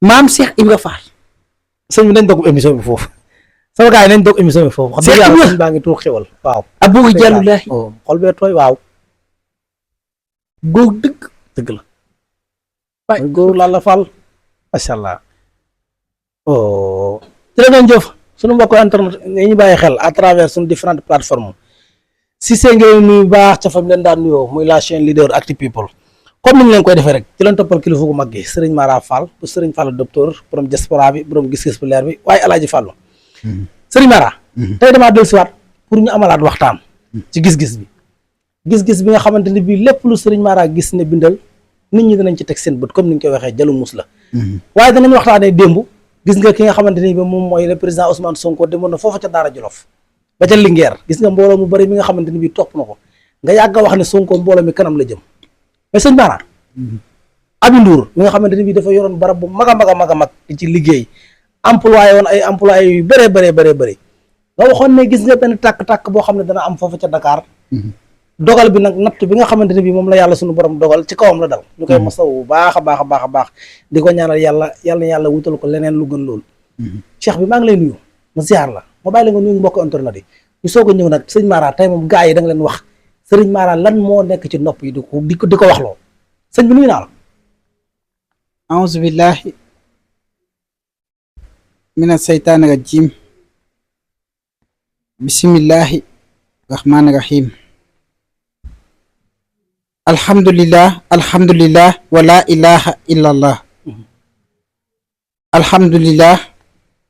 maam Cheikh Ibra Fall. sëñ bi nañ dog émission bi foofu sama gars yi nañ dog émission bi foofu. wax dëgg yàlla sëñ baa ngi tuur xewal waaw. Abou Dialloulahi xol bee tooy waaw. góor dëgg la. waaye góor Lalla Fall macha allah. jërë ngeen jëf sunu mbokk internet ñu bàyyi xel à travers suñu différentes plateformes Cissé ngeen nuyu baax ca fam leen daan nuyoo muy la chaîne leader Actu People comme ni ñu leen koy defee rek ci leen toppal kilifa gu mag gi Serigne Mara Fall bu Serigne Fall docteur borom diaspora bi borom gis-gis bu leer bi waaye Alaaji Fallu Serigne Mara tey damaa dellusiwaat pour ñu amalaat waxtaan ci gis-gis bi gis-gis bi nga xamante ni bii lépp lu Serigne Mara gis ne bindal nit ñi danañ ci teg seen bët comme ni ñu koy waxee jalu mus la waaye danañ waxtaanee démb gis nga ki nga xamante ni bi moom mooy le président Ousmane Sonko demoon na foofa ca Daara Jolof ba ca Linguère gis nga mbooloo mu bari mi nga xamante ni bi topp na ko nga yàgg a wax ne Sonko mbooloo mi kanam la jëm mais sëñ Bara Aby Ndour mi nga xamante ni bi dafa yoroon barab bu mag a mag a mag a mag di ci liggéey employé woon ay employé yu bëree bëri nga waxoon ne gis nga benn tàkk-tàkk boo xam ne dana am foofa ca Dakar dogal bi nag natt bi nga xamante ne bi moom la yàlla suñu borom dogal ci kawam la dal ñu koy masaw bu baax a baax a baax a baax di ko ñaanal yàlla wutal ko leneen lu gën loolu cheikh bi maa ngi lay nuyu ma ziar la ma bàyyi la nga nuyu mbokk internet yi ñu soog a ñëw nag sëñ Mara tey moom gars yi da nga leen wax sëriñ Mara lan moo nekk ci nopp yi di ko wax loo sëñ bi nuyu naa la a'uuzu billahi mina seytaani rajim bismillahi rahmaani rahim alhamdulillah wa la ilaha illallah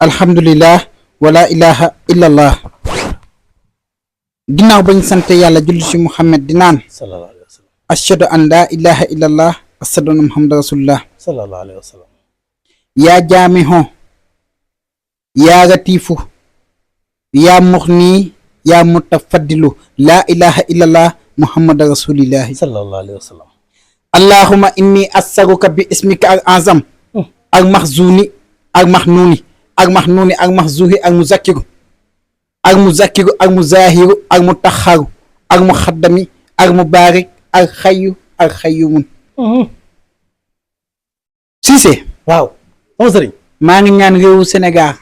alhamdulillah wa la ilaha illallah ginnaaw bañ sante yàlla julli ci Muhammad di naan sallallahu alayhi wa sallam ashhadu an la ilaha illallah ashhadu anna muhammadan rasulullah sallallahu alayhi wa sallam yaa jaamiho yaa latiifu yaa muxni yaa mutafaddilu la ilaha illallah muhammad rasulillahi sallallahu alayhi wa sallam allahumma inni as'aluka bi ismika al azam ak maxzuni ak maxnuuni ak maxnuuni ak maxzuhi ak muzakkiru ak muzahiru ak mutaxaru ak muxaddami ak mubarik ak xayu ak xayumun Cissé waaw sama sëriñ maa ngi ñaan réewu Sénégal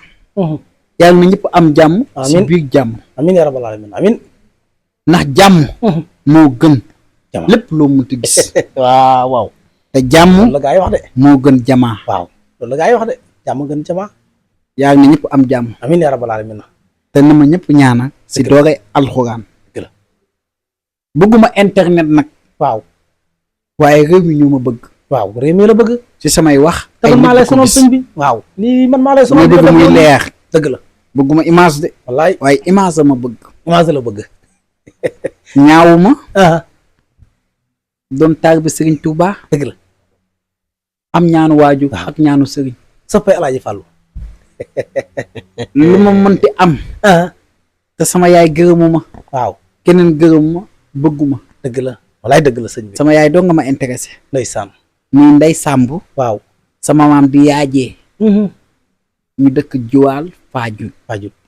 yàlla na ñëpp am jàmm si biir jàmm amiin yaa rabbal aalamiin amiin ndax jàmm moo gën lépp loo mënti gis waaw te jàmm la gaa yi wax de moo gën jamaa waaw loolu la gaa yi wax de jàmm gën jamaa yàlla na ñëpp am jàmm amiin yaa rabbal aalamiin te na ma ñëpp ñaana si doore alxuraan bëgguma internet nag waaw waaye réew mi ñoo ma bëgg waaw réew mi la bëgg ci samay wax te man maa lay sonal sëñ bi waaw lii man maa lay sonal bëgg muy leer dëgg la bëgguma image de wallaay waaye image ma bëgg image la bëgg ñaawuma doon taar bi Serigne Touba dëgg la am ñaanu waaju ak ñaanu Serigne soppay Alaaji Fallu lu ma mënti am te sama yaay gërëmuma waaw keneen gërëmuma bëgguma dëgg la wallaay dëgg la sëñ bi sama yaay doo nga ma intéressé ndeysaan muy Ndey Sàmb waaw sama maam di yaajee ñu dëkk Joal Fadiouth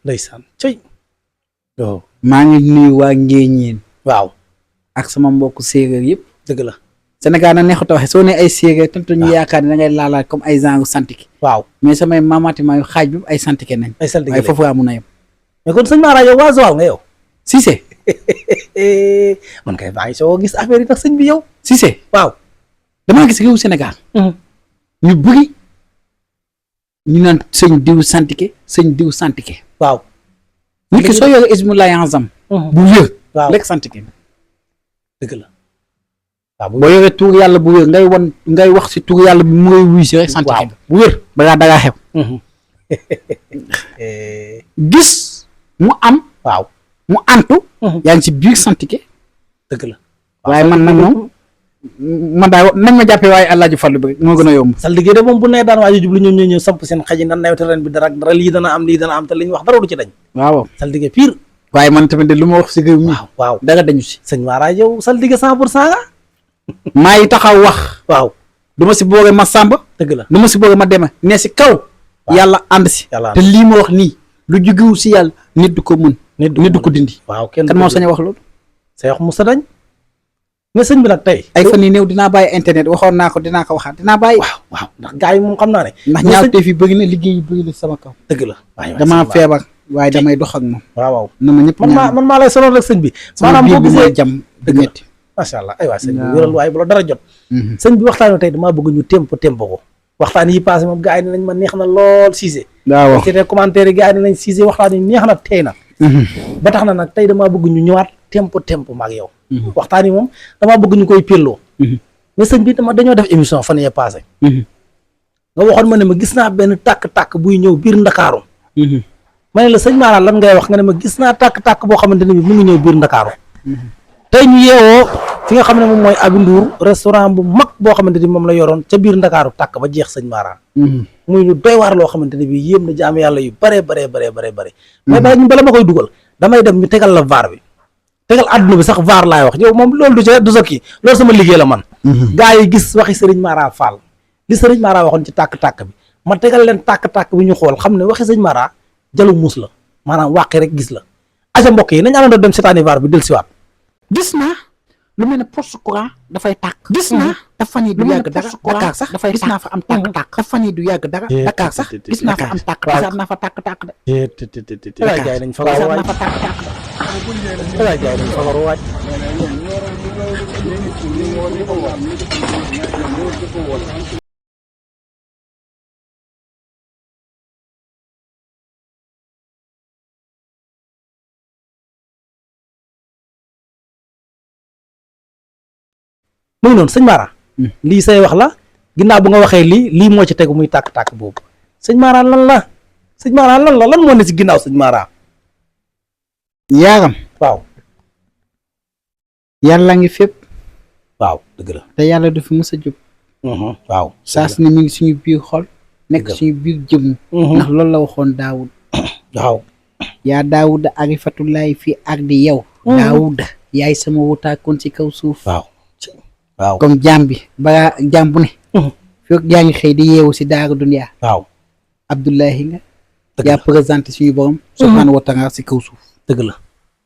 ndeysaan cëy maa ngi nuyu waa Ngéeñeen waaw ak sama mbokk séeréer yëpp dëgg la Sénégal na neexut a waxe soo ne ay séeréer tant ñu yaakaar ne da ngay laalaat comme ay genre santiki waaw mais samay maamaati maayu xaaj bi ay santike nañ waaye foofu laa mun a yem mais kon sëñ Mara yow waa Joal nga yow Cissé man kay baa ngi soo gis affaire yi tax sëñ bi yow Cissé waaw damaa gis réewu Sénégal ñu bëri ñu naan sëñ diw santike waaw nit ki soo yore ismu lay azam bu wér lekk santike dëgg la waaw boo yoree tuur yàlla bu wér ngay wax si tuur yàlla bi mu ngay wuy si rek santike bu wér balaa dagaa xew gis mu am waaw mu antu yaa ngi si biir santike dëgg la waaye man nag moom man daal nañ ma jàppee waaye Alaaji Fallu bi rek moo gën a yomb sa liggéey de moom bu nee daan waaye jublu ñëw samp seen xaj yi nan nawet ren bi dara lii dana am te li ñu wax dara du ci dañ waaw sa liggéey pire waaye man tamit de lu ma wax si réew mi waaw dara dañu si sëñ Mara yow sa liggéey 100% nga maa ngi taxaw wax waaw du ma si boore ma sàmba dëgg la du ma si boore ma deme ne si kaw yàlla ànd si te lii ma wax nii lu jugewu si yàlla nit du ko mën nit du ko dindi waaw kenn kan moo sañ a wax loolu say wax musa dañ mais sëñ bi nag tey ay fan yi néew dinaa bàyyi internet waxoon naa ko dinaa ko waxaat dinaa bàyyi. waaw ndax gars yi moom xam naa ne ndax ñaawteef yi bëgg na liggéey yi bëgg na sama kaw. dëgg la damaa feebar waaye damay dox ak moom. waaw na ma ñëpp man maa lay sonal rek sëñ bi maanaam boo bi gisee mooy jam du métti. macha allah ay waa sëñ bi wéral waaye bu la dara jot sëñ bi waxtaan wi tey damaa bëgg ñu tempo ko waxtaan yi passé moom gars yi ne nañ ma neex na lool Cissé waaw ci commentaire yi gars yi ne nañ Cissé waxtaan yi neex na tey na ba tax na nag tey damaa bëgg ñu ñëwaat tempo maag yow waxtaan yi moom damaa bëgg ñu koy pelloo mais sëñ bi dañoo def émission fan yee passé nga waxoon ma ne ma gis naa benn tàkk-tàkk buy ñëw biir Ndakaaru ma ne la sëñ Mara lan ngay wax nga ne ma gis naa tàkk-tàkk boo xamante ne bi mu ngi ñëw biir Ndakaaru tey ñu yeewoo fi nga xam ne moom mooy Aby Ndour restaurant bu mag boo xamante ni moom la yoroon ca biir Ndakaaru tàkk ba jeex sëñ Mara muy lu doy waar loo xamante ne bi yéem na jaam yàlla yu bare mais bala ma koy dugal damay dem ñu tegal la vaar bi tegal àdduna bi sax vaar laay wax yow moom loolu du sa kii loolu sama liggéey la man gaa yi gis waxi sëriñ Mara Fall li sëriñ Mara waxoon ci tàkk-tàkk bi ma tegal leen tàkk-tàkk bi ñu xool xam ne waxi sëñ Mara jalu muus la maanaam wàqi rek gis la aca mbokk yi nañ àndandoo dem seetaani vaar bi del siwaat gis naa lu mel ne poste courant dafay tàkk. gis naa dafa ni du yàgg dara Dakar sax dafay gis naa fa am tàkk-tàkk. dafa ni du yàgg dara Dakar sax gis naa fa am tàkk. gisaat naa fa tàkk-tàkk de. waay gaay nañ fa war a waaj gisaat naa fa tàkk-tàkk de. waay gaay nañ fa war a waaj muy noonu sëñ Mara lii say wax la ginnaaw bu nga waxee lii moo ci tegu muy tàkk-tàkk boobu sëñ Mara lan moo ne ci ginnaaw sëñ Mara yaaram waaw yàlla ngi fépp waaw dëgg la te yàlla du fi mës a jóg waaw saa su ne mi ngi suñu biir xol nekk suñu biir jëmm ndax loolu la waxoon Daawud waaw yaa Daawuda arifatullahi fii ardi yow Daawuda yaay sama wutaakoon ci kaw suuf waaw comme jaam bi ba jaam bu ne fekk yaa ngi xëy di yeewu si daaru dunya waaw Abdullahi nga yaa présenté suñu borom subhaanahu wa taala si kaw suuf dëgg la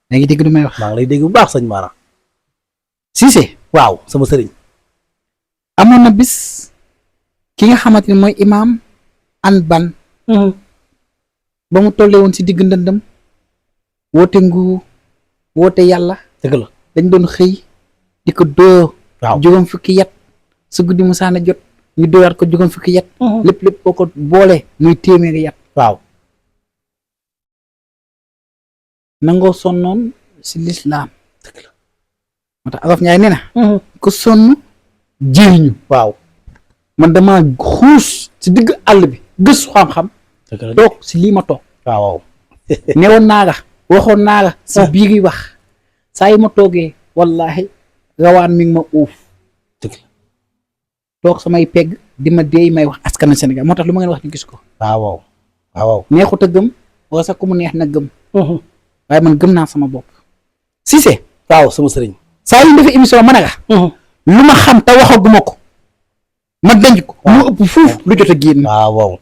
yaa ngi dégg lu may wax maa ngi lay dégg bu baax sëñ Mara Cissé waaw sama sëriñ amoon na bis ki nga xamante ne mooy imaam an ban ba mu tollee woon si digg ndëndam woote nguur woote yàlla dëgg la dañ doon xëy di ko dóor waaw juróom fukki yat su guddi musaana jot ñu dóoraat ko juróom fukki yat lépp boo ko boole muy téeméeri yat waaw nangoo sonnoon si lislaam dëgg la moo tax Olof Njaay nee na ku sonn jëriñu waaw man dama xuus si digg àll bi gëstu xam-xam toog si lii ma toog waaw newoon naa la waxoon naa la si biir yi wax saa yi ma toogee wallahi rawaan mi ngi ma uuf dëgg la toog samay pegg di ma deey may wax askanu Sénégal moo tax lu ma ngeen wax ñu gis ko waaw neexut a gëm wala sax ku mu neex na gëm waaye man gëm naa sama bopp Cissé waaw sama sëriñ saa yu defee émission ma ne la lu ma xam te waxaguma ko ma denc ko mu ëpp fuuf lu jot a génn waaw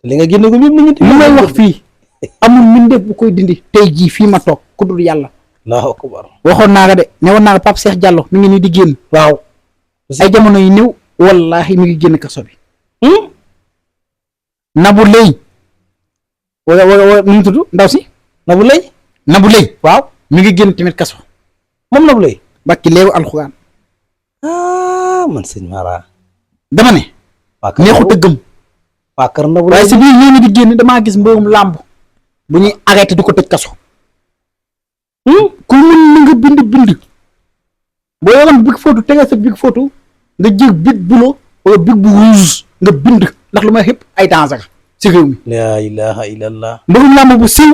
li nga génne ko ñëpp nit ñi lu may wax fii amul mbindeef bu koy dindi tey jii fii ma toog ku dul yàlla Allahu akbar waxoon naa ko de ne woon naa ko Pape Cheikh Diallo mi ngi nii di génn waaw ay jamono yu néew wallahi mi ngi génn kaso bi Nabou Leye wala nu mu tudd ndaw si Nabou Leye waaw mi ngi génn tamit kaso moom Nabou Leye bakki léewu alxuraan man sëñ Mara dama ne neexut a gëm waa kër Nabou Leye waaye si biir ñooñu di génn damaa gis mbërum làmb bu ñuy arrêté di ko tëj kaso ku mun na nga bind boo yoroon big photo tegal sa big photo nga jël big bulo wala big bu rouge nga bind ndax lu may xëpp ay danger si réew mi laa ilaha illallah mbërum làmb bu siiw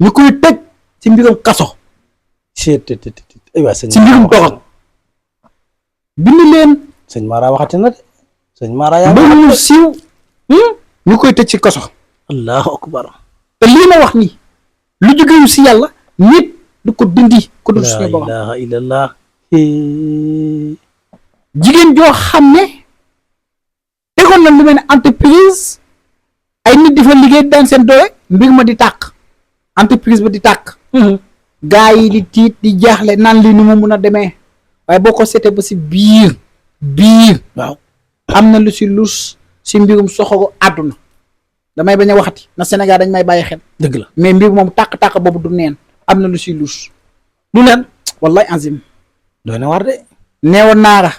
ñu koy tëj ci mbirum kaso aywa sëñ ci mbirum doxal bind leen sëñ Mara waxati na de sëñ Mara yaa mbër mu siiw ñu koy tëj ci kaso allahu akbar te lii ma wax nii lu jógewu si yàlla nit du ko dindi ko dul suñu borom laa ilaha illallah jigéen joo xam ne tegoon na lu mel ne entreprise ay nit di fa liggéey daan seen doole mbir ma di tàkk entreprise ba di tàkk gaa yi di tiit di jaaxle naan lii ni mu mun a demee waaye boo ko seetee ba si biir waaw am na lu si lus si mbirum soxoru àdduna damay bañ a waxati na Sénégal dañ may bàyyi xel dëgg la mais mbir moom tàq-tàq boobu du neen am na lu si lus lu leen wallahi azim doy na war de neewoon naara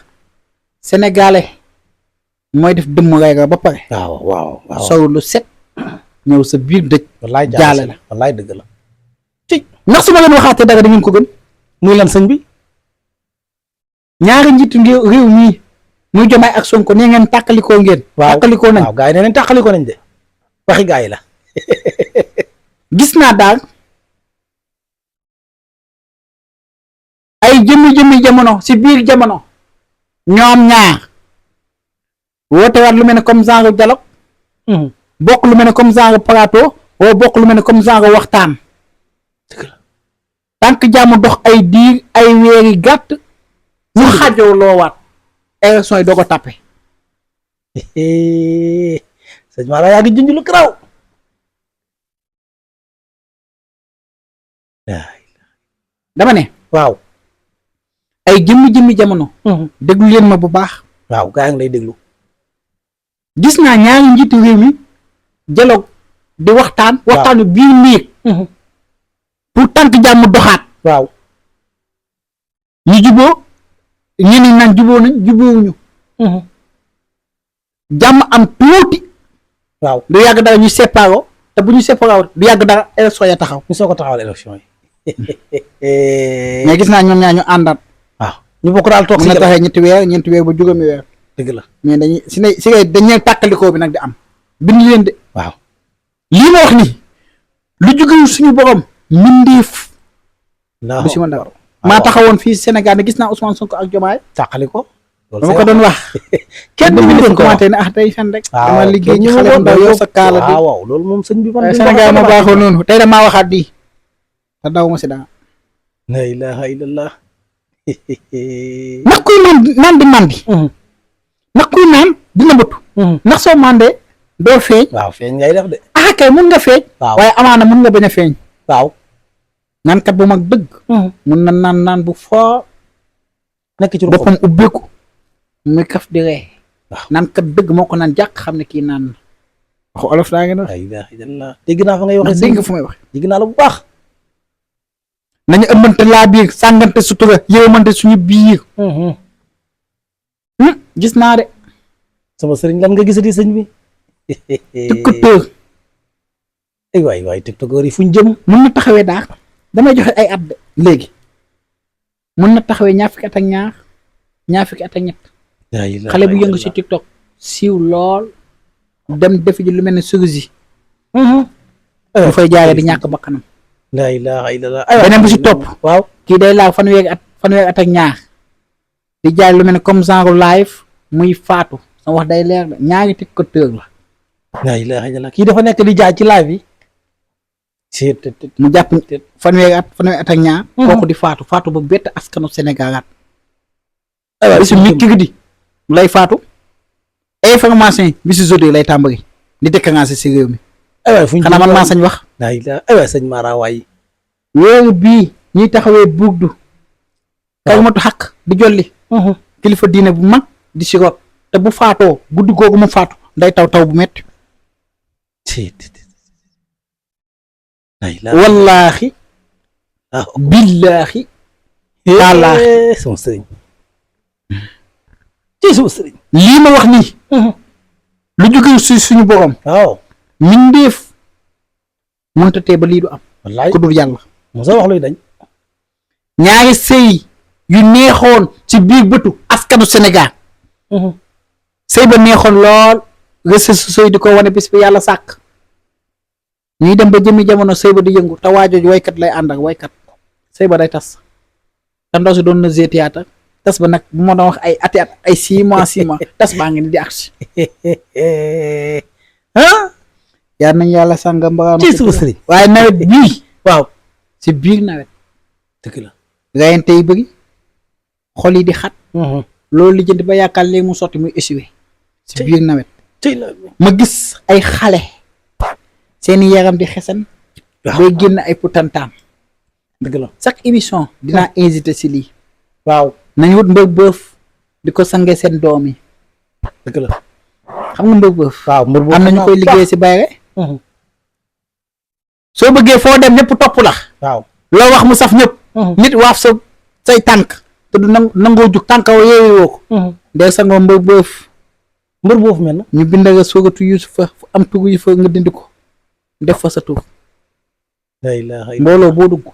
sénégalais mooy def dëmm rayga ba pare waaw solu lu set ñëw sa biir dëj wallaay jaale la wallaay dëgg la ci ndax su ma leen waxaatee dara da ngeen ko gën muy lan sëñ bi ñaari njiitu réew mii muy Diomaye ak Sonko nee ngeen tàqalikoo ngeen tàqalikoo nañ waaw gars yi nee nañ tàqalikoo nañ de waxi gars yi la gis naa daal ay jëmmi jamono si biir jamono ñoom ñaar woote waat lu mel ne comme genre dialogue bokk lu mel ne comme genre plateau wala bokk lu mel ne comme genre waxtaan tànk jàmm dox ay diir ay weeri gàtt ñu xajoo loowaat élection yi doo ko tàppe sëñ Mara yaa ngi junj lu garaaw dama ne waaw ay jëmmi jamono déglu leen ma bu baax waaw gaa ngi lay déglu gis naa ñaari njiitu réew mi dialogue di waxtaanu biir néeg pour tànk jàmm doxaat waaw ñu juboo ñeneen naan juboo nañ juboowuñu jàmm am tuuti waaw du yàgg dara ñu séparoo te bu ñu séparoo du yàgg dara élection ya taxaw ñu soo ko taxawal élection yi mais gis naa ñoom ñaar ñu àndaat waaw ñu bokk daal toog si na taxee ñeenti weer ba juróomi weer dëgg la mais dañuy si ngay dañuy tàkkalikoo bi nag di am bind leen de waaw lii ma wax ni lu jógewul suñu borom mbindeef du si mën a maa taxawoon fii Sénégal ne gis naa Ousmane Sonko ak Diomaye tàqali ko dama ko doon wax kenn du doon commenté ne day fen rek dama liggéey ci xale bu ndaw yow sa kaala di waaw loolu moom sëñ bi man Sénégal ma baaxoo noonu tey damaa waxaat di te daw ma si dara la ilaha illallah ndax kuy naan di mandi ndax kuy naan di nëbbatu ndax soo mandee doo feeñ waaw feeñ ngay def de kay mun nga feeñ waaye amaana mun nga bañ a feeñ waaw naankat bu mag dëgg mun na naan bu foo nekk ci boppam ubbeeku muy kaf di ree naankat dëgg moo ko naan jàq xam ne kii naan na waxu olof daa ngi na la ilaha illallah dégg naa fa ngay waxee dégg nga fu may wax dégg naa la bu baax nañu ëmbante laa biir sàngante sutura yërmante suñu biir gis naa de sama sëriñ lan nga gisati sëñ bi tiktoker ay waay tiktoker yi fuñ jëm mun na taxawee daal damay joxe ay at de léegi mun na taxawee ñaar fukki at ak ñaar fukki at ak ñett xale bu yëngu si tiktok siiw lool dem defi ji lu mel ne chirurgie bu fay jaaree di ñàkk bakkanam la ilaha illallah beneen bu si topp waaw kii day laal fanweeri at ak ñaar di jaay lu mel ne comme genre live muy faatu sama wax day leer de ñaari tiktoker la ilaha illallah kii dafa nekk di jaay ci live yi mu jàpp fanweeri at ak ñaar kooku di faatu ba bett askanu Sénégal bisu mikki di lay faatu information yi bisu jodi lay tàmbali di déclenché si réew mi xanaa man maa sañ wax la ilaha aywa sëñ Mara waay wéeru bii ñuy taxawee buugdu kalimatu xaq di jolli kilifa diine bu mag di si root te bu faatoo guddi googu mu faatu day taw bu metti wallaahi billaahi taalaahi sama sëriñ ci sama sëriñ lii ma wax nii lu jóge si suñu borom waaw mindeef mënta tee ba lii du am wallaay ku dul yàlla Moussa wax luy dañ ñaari sëy yu neexoon ci biir bëtu askanu Sénégal sëy ba neexoon lool réseaux sociaux yi di ko wane bis bi yàlla sàkk ñuy dem ba jëmi jamono sëy ba di yëngu te waajooju waykat lay ànd ak waykat sëy ba day tas te ndaw si doon na jeu théâtre tas ba nag bu ma doon wax ay ati at ay 6 mois tas baa ngi ni di agsi yaa nañ yàlla sànga mbaa ci suba sëriñ waaye nawet bii waaw ci biir nawet dëgg la rayante yi bëri xol yi di xat loolu li jënd ba yaakaar léegi mu sotti muy échoué ci biir nawet ma gis ay xale seeni yaram di xesan bay génn ay putantaan dëgg la chaque émission dinaa invité si lii waaw nañ wut mbër bëf di ko sange seen doom yi. dëgg la. xam nga mbër bëf. waaw mbër boobu am na ñu koy liggéey si bayre. soo bëggee foo dem ñëpp topp la. waaw loo wax mu saf ñëpp. nit waaf say tànk te du nangoo jug tànkaw yeewi woo ko. dee sangoo mbër bëf. mbër boobu mel na. ñu bind nga soogatu Yuusufa fu am tugg yu fa nga dindi ko def fa sa tur. mbooloo boo dugg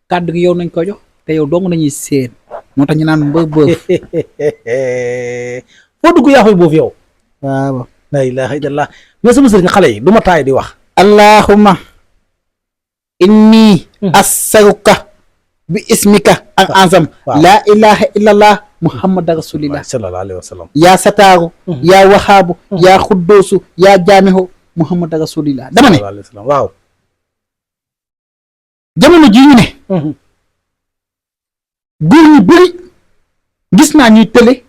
kàddu gi yow nañ ko jox te yow dong nañuy seen moo tax ñu naan mbër bëf. foo dugg yaa koy boofu yow. waaw. la ilaha illallah mais sama sëriñ xale yi du ma taay di wax. allahumma inni asaluka bi ismika al azam. laa ilaha illallah muhammad rasulillah sallallahu alayhi wa sallam. yaa sataaru. yaa waxaabu. yaa xuddoosu. yaa jaamihu muhammad rasulillah. dama ne waaw. jamono jii ñu ne. góor ñu bëri gis naa ñuy tële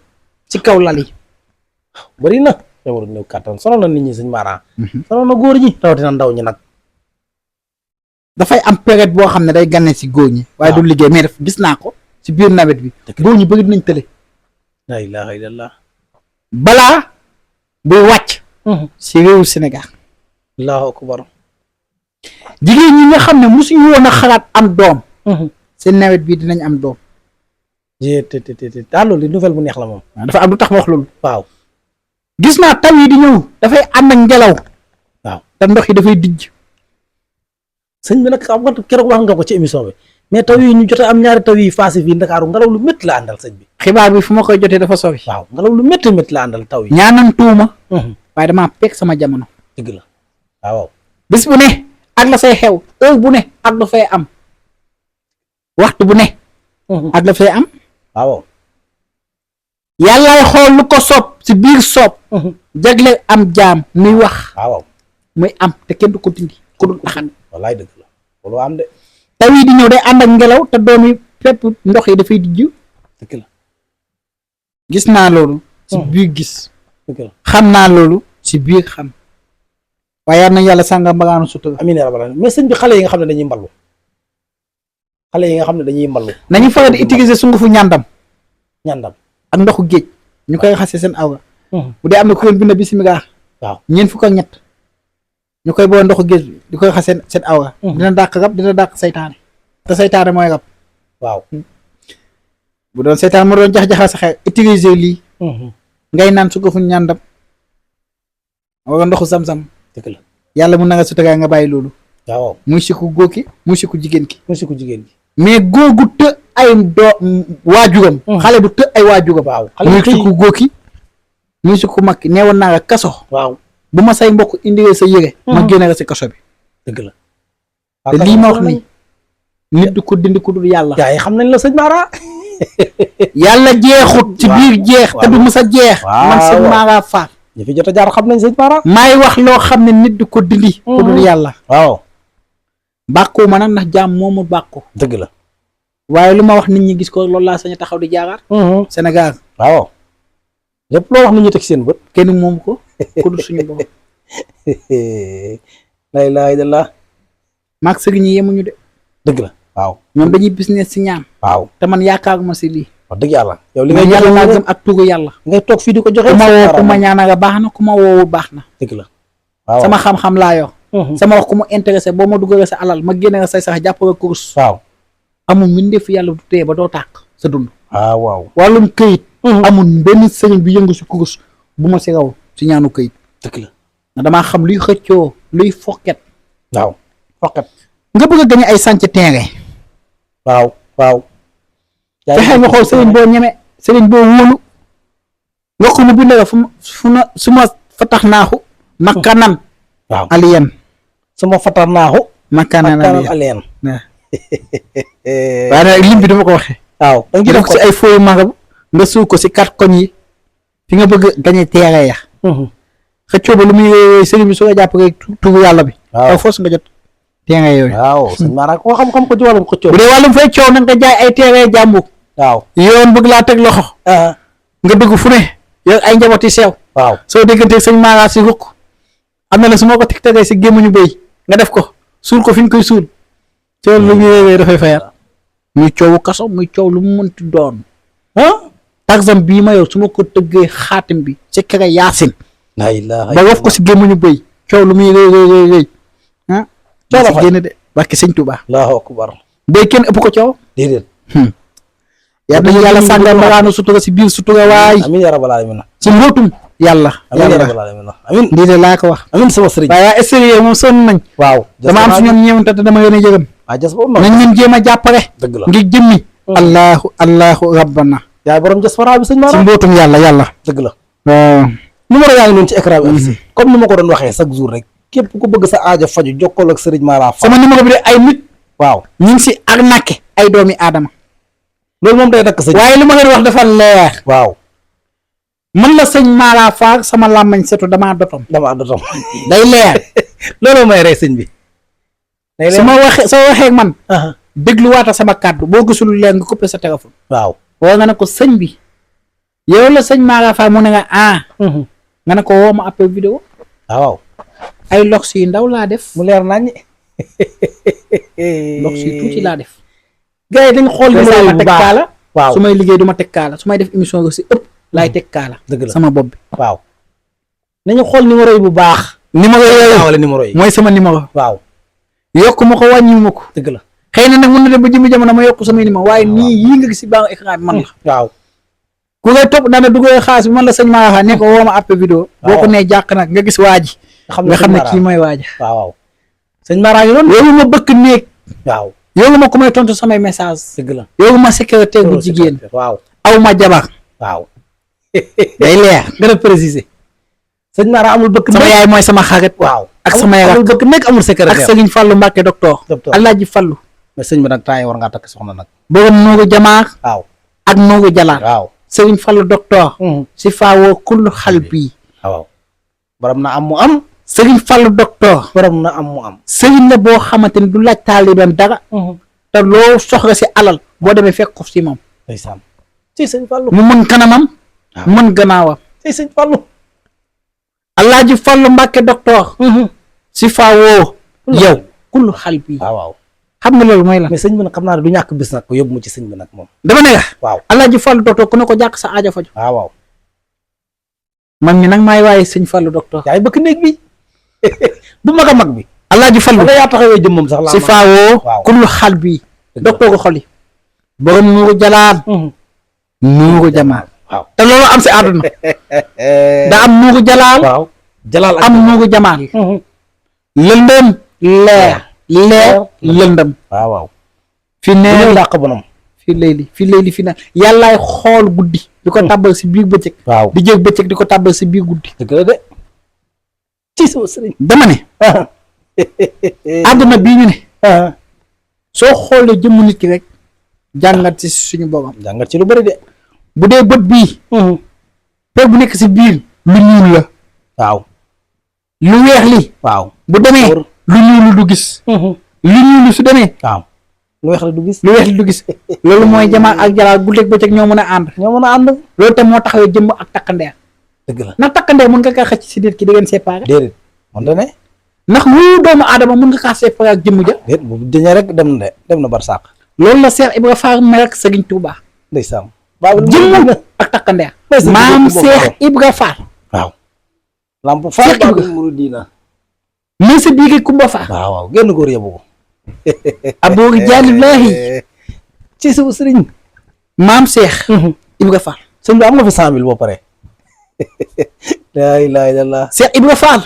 ci kaw lal yi. bëri na. jamono néew kàttan sonal na nit ñi sëñ Mara. sonal na góor ñi rawatina ndaw ñi nag. dafay am période boo xam ne day gane si góor ñi. waaye du liggéey mais def gis naa ko si biir nawet bi. góor ñi bëri dinañ tële. la ilaha illallah. balaa buy wàcc. si réewu Sénégal. allahu akbar. jigéen ñi nga xam ne mosuñu woon a xalaat am doom. seen nawet bii dinañ am doom. loolu nouvelle bu neex la moom. dafa am lu tax ma wax loolu. waaw. gis naa taw yi di ñëw dafay ànd ak ngelaw. waaw te ndox yi dafay dijj. sëñ bi nag xam nga keroog wax nga ko ci émission bi mais taw yi ñu jotee am ñaari taw yi faase fii Ndakaaru ngelaw lu métti la àndal sëñ bi. xibaar bi fu ma koy jotee dafa sori. waaw ngelaw lu métti la àndal taw yi. ñaanan tuuma. waaye damaa peeg sama jamono. dëgg la waaw. bis bu ne ak la fay xew heure bu ne ak la fay am waxtu bu ne. ak la fay am. waaw. yàllaay xool lu ko soob si biir soob. jagle am jaam muy wax. waaw. muy am te kenn du ko dindi ku dul axan. wallaay dëgg la loolu am de. taw yi di ñëw day ànd ak ngelaw te doom yi fépp ndox yi dafay dijj. dëgg la. gis naa loolu. si biir gis. dëgg la. xam naa loolu si biir xam. waaye yal na yàlla sànga mbagaanu sutura. amiin yaa rabbal aalamiin mais sëñ bi xale yi nga xam ne dañuy mballu. xale yi nga xam ne dañuy mballu. nañu faral di utiliser sungufu ñàndam. ñàndam ak ndoxu géej. ñu koy xasee seen awra. bu dee am na ku leen bind bisimilah. waaw ñeent fukk ak ñett. ñu koy boole ndoxu géej bi di koy xasee seen awra. dina dàq rab dina dàq saytaane. te saytaane mooy rab. waaw. bu doon saytaane moo doon jax-jaxal sa xel utiliser lii. ngay naan sungufu ñàndam. wala ndoxu sam-sam. dëgg la. yàlla mun na nga sutura nga bàyyi loolu. waaw. muy si ku góor ki muy si ku jigéen ki. muy si ku jigéen ki. mais góor gu të ay waajuram. xale bu të ay waajuram. waaw muy si ku góor ki muy si ku mag ki neewoon naa nga kaso. waaw. bu ma say mbokk indilee sa yére. ma génne la si kaso bi. dëgg la. te lii ma wax nii nit du ko dindi ku dul yàlla. gaa yi xam nañ la sëñ Mara. yàlla jeexut. ci biir jeex te du mës a jeex. man sëñ Mara Fall. ñi fi jot a jaar xam nañ sëñ Mara. maay wax loo xam ne nit du ko dindi. ku dul yàlla. waaw. bàkkoo ma nag ndax jaam moomu bàkku. dëgg la. waaye lu ma wax nit ñi gis ko loolu laa sañ a taxaw di jaagaar. Sénégal. waaw. lépp loo wax nit ñi teg seen bët. kenn moom ko ku dul suñu bopp. la ilaha illallah. maag sëriñ ñi yemuñu de. dëgg la. waaw. ñoom dañuy business si ñaan. waaw. te man yaakaaruma si lii. wax dëgg yàlla. yow li ngay ngay yàlla laa joxe gëm ak tugu yàlla. ngay toog fii di ko joxe. ku ma woo ku ma ñaanal baax na ku ma woowul baax na. dëgg la. waaw sama xam-xam laa yor. sama wax ku mu intéressé boo ma duggalee sa alal ma génne nga say sax jàppale kurus. waaw. amul mbindeef yàlla du téye ba doo tàkk sa dund. waaw. wàllum këyit. amul benn sëriñ bi yëngu si kurus bu ma si raw si ñaanu këyit. dëgg la. na damaa xam luy xëccoo luy fokket. waaw fokket. nga bëgg a gañe ay sànc terrain. waaw. waaw. fexe nga xool sëriñ boo ñeme sëriñ boo wóolu. nga ko mu bind la su ma fa tax naaxu. makkanan. waaw aliyen. su ma fatar naaxu. makkanan aliyen. waaye nag lim bi dama ko waxee. waaw da nga def ko si ay fooyu marabu nga suul ko si quatre koñ yi fi nga bëgg gañe terrain ya. xëccoo ba lu muy sëriñ bi su nga jàpp rek tugu yàlla bi. waaw foos nga jot terrain yooyu. waaw sëñ Mara koo xam-xam ko ci wàllum xëccoo. bu dee wàllum fay coow nag nga jaay ay terrain jàmbur. waaw yoon bëgg laa teg loxo. nga dugg fu ne yor ay njaboot yi sew. waaw soo déggantee sëñ Mara si rukk am na la su ma ko tegee si gémmuñu béy nga def ko suul ko fi ñu koy suul. coow lu muy réewee dafay fayal. muy coowu kaso muy coow lu mu mënti doon. taxam bii ma yor su ma ko tëggee xaatim bi ci kere yaasin la ilaha ba waf ko si gémmuñu bëy coow lu muy rëy ah coow la fa génn de barke sëñ Tuubaa allahu akbar béy kenn ëpp ko coow déedéet yaa dañu yàlla sàngal maraanu sutura si biir sutura waay amin ya rabbal alamin si mbootum yàlla amin ya rabbal alamin amin lii de laa ko wax amin sama sëriñ waaye yaa extérieur moom sonn nañ waaw dama am si ñoom ñeewante te dama leen a jërëm jas boobu nañ leen jéem a jàppale dëgg la ngir jëmmi allahu rabbana yaay borom diaspora bi sëñ Mara si mbootum yàlla dëgg la waaw numéro yaa ngi noonu ci écran bi aussi comme ni ma ko doon waxee chaque jour rek képp ku bëgg sa aajo faju jokkoo ak sëriñ Mara Fall sama numéro bi de ay nit waaw ñu ngi si arnaqué ay doomi aadama loolu moom day dakk sëñ waaye li ma leen wax dafa leer waaw man la sëñ Mara Fall sama làmmañ setu damaa dotom dama dotom day leer loolu may rey sëñ bi su ma waxee soo waxee ak man dégluwaata sama kàddu boo gisul leen nga coupé sa téléphone waaw woo nga ne ko sëñ bi yow la sëñ Mara Fall mu ne nga nga ne ko woo ma appel vidéo waaw ay lox yu ndaw laa def mu leer nañ lox yu tuuti laa def gars yi dañ xool ma teg kaala waaw su may liggéey du ma teg kaala su may def émission ga si ëpp laay teg kaala dëgg la sama bopp bi waaw nañu xool numéro yi bu baax numéro yooyu wala numéro yi mooy sama numéro waaw yokk ma ko wàññi ma ko dëgg la xëy na nag mën na dem ba jëmi jamono ma yokk sama numéro waaye nii yii nga gis si baax écran bi man la waaw ku ngay topp daana duggee xaalis bi man la sëñ Mara Fall ne ko woo ma appel vidéo boo ko nee jàq nag nga gis waa ji nga xam ne kii mooy waaja waaw waaw sëñ Mara ngi noonu yow ma bëkk néeg waaw yow ma ku may tontu samay message dëgg la yow ma secrétaire bu jigéen waaw aw ma jabar waaw day leer gën a préciser sëñ Mara amul bëkk sama yaay mooy sama xarit waaw ak sama yaay amul bëkk nekk amul secrétaire ak sëriñ Fallou Mbacke docteur Alaaji Fallou mais sëñ bi nag temps yi war ngaa takk soxna nag borom noogu jamaar waaw ak noogu jalaar waaw sëriñ Fallou docteur si faawoo kullu xal bii waaw borom na am mu am sëriñ Fallou docteur borom na am mu am sëriñ la boo xamante ni du laaj taalibeem dara te loo soxla si alal boo demee fekk ko si moom ndeysaan ci sëñ Fallou mu mën kanamam mën gannaawam ci sëñ Fallou Alaaji Fallou Mbacke docteur si faawoo yow kullu xal bii waaw waaw xam nga loolu mooy lan mais sëñ bi nag xam naa ne du ñàkk bis nag ko yóbbu mu ci sëñ bi nag moom dama ne waaw Alaaji Fallou docteur ku ne ko jàkk sa aajo faju waaw waaw man mi nag maay waaye sëñ Fallou docteur yaay bëkk néeg bi du mag a mag bi Alaaji Fallou da yaa taxawee jëm moom sax la si faawoo kullu xal bii docteur ko xol yi borom nuuru jalaal nuuru jamaal waaw te loolu am si àdduna da am nuuru jalaal waaw jalaal am nuuru jamaal lëndëm leer lëndëm waaw waaw fi nee dàq bonam fi léegi fi naan yàllaay xool guddi di ko tàbbal si biir bëccëg waaw di jël bëccëg di ko tàbbal si biir guddi dëgg la de ci sama sëriñ dama ne àdduna bii ñu ne soo xoolee jëmmu nit ki rek jàngat ci suñu borom jàngat ci lu bëri de bu dee bët bii per bu nekk si biir lu ñuul la waaw lu weex li waaw bu demee lu ñuul du gis lu ñuul su demee waaw lu weex la du gis lu weex li du gis loolu mooy jamaa ak jalaal guddeeg bëccëg ñoo mën a ànd loolu tam moo taxawee jëmm ak takkandeer dëgg la ndax takkandeer mën nga kaa xëcc si nit ki di ngeen séparé déedéet man da ne ndax lu doomu aadama mën nga kaa séparé ak jëmm ja déet bu dañee rek dem na barsàq loolu la Cheikh Ibra Fall mel ak Sëriñ Tuubaa ndeysaan jëmm ak takkandeer maam Cheikh Ibra Fall waaw lamp Fall Baabul Muridiina muy sa biige Kumba Fall waaw génn góor yóbbu ko aboori jaalillaahi ci sa sëriñ maam Cheikh Ibra Fall sëñ bi am nga fi 100 000 boo pare laa ilaaha illallaah Cheikh Ibra Fall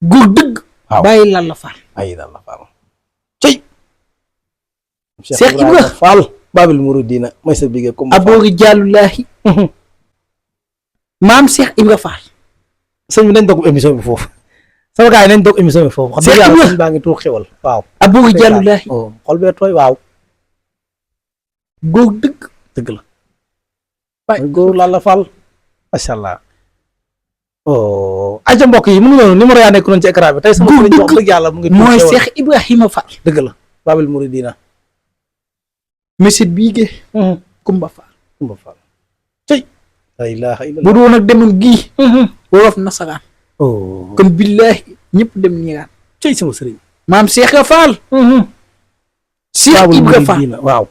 góor dëgg bàyyi lan la Fall ay lan la Fall cey Cheikh Ibra Fall Baabul Muridiina mooy sa biige Kumba Fall aboori jaalillaahi maam Cheikh Ibra Fall sëñ bi nañ dog émission bi foofu sama gars yi nañ dog émission bi foofu xam nga yàlla sëñ baa ngi tuur xewal waaw aboori jaalillaahi xol bee tooy waaw góor dëgg la waaye góor la Fall macha allah aja mbokk yi mu ngi noonu numéro yaa nekk noonu ci écran bi tey sama sëriñ wax dëgg yàlla mu ngi mooy Cheikh Ibrahima Fall dëgg la Baabul Muridiina monsieur biige Kumba Fall cey la ilaha illallah bu doon ak demoon gii wolof nasaraan kon billaahi ñëpp dem ñiraan cey sama sëriñ maam Cheikh Fall Cheikh Ibra Fall waaw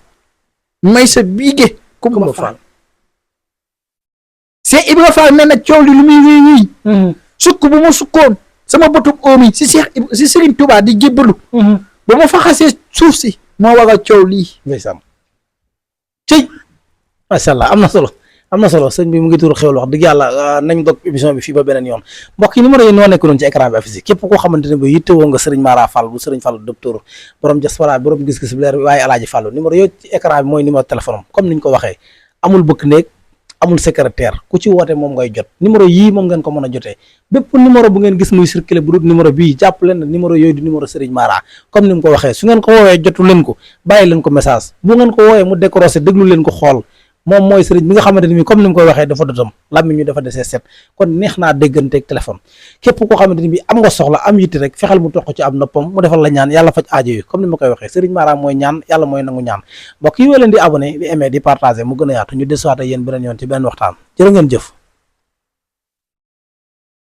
may sa biige Kumba Faal Cheikh Ibra Fall nee na coow li lu muy wéy wéy sukk bu ma sukkoon sama bëtub oomi si Serigne Touba di jébbalu ba ma fa xasee suuf si moo waral coow lii ndeysaan cëy macha allah am na solo sëñ bi mu ngi tuur xewlu wax dëgg yàlla nañ dog émission bi fii ba beneen yoon mbokk yi numéro yi noo nekk noonu ci écran bi affiché képp koo xamante ne bi yittewoo nga Serigne Mara Fall bu Serigne Fall docteur borom diaspora borom gis-gis bi leer waaye alaaji Fall numéro yooyu ci écran bi mooy numéro téléphone am comme niñ ko waxee amul bëkk néeg amul secrétaire ku ci woote moom ngay jot numéro yii moom ngeen ko mën a jotee bépp numéro bu ngeen gis muy circulé bu dul numéro bii jàpp leen ne numéro yooyu di numéro Serigne Mara comme ni mu ko waxee su ngeen ko woowee jotu leen ko bàyyi leen ko message bu ngeen ko woowee mu décroché déglu leen ko xool moom mooy Serigne bi nga xamante ni comme ni mu koy waxee dafa dotam làmmiñ ñu dafa desee set kon neex naa dégganteeg téléphone képp koo xamante ni bi am nga soxla am yitte rek fexeel mu toq ci am noppam mu defal la ñaan yàlla faj aajo yi comme ni ma koy waxee Serigne Mara mooy ñaan yàlla mooy nangu ñaan mbokk yi woo leen di abonné di aimé di partagé mu gën a yaatu ñu desuwaat ak yéen beneen yoon ci benn waxtaan jërë ngeen jëf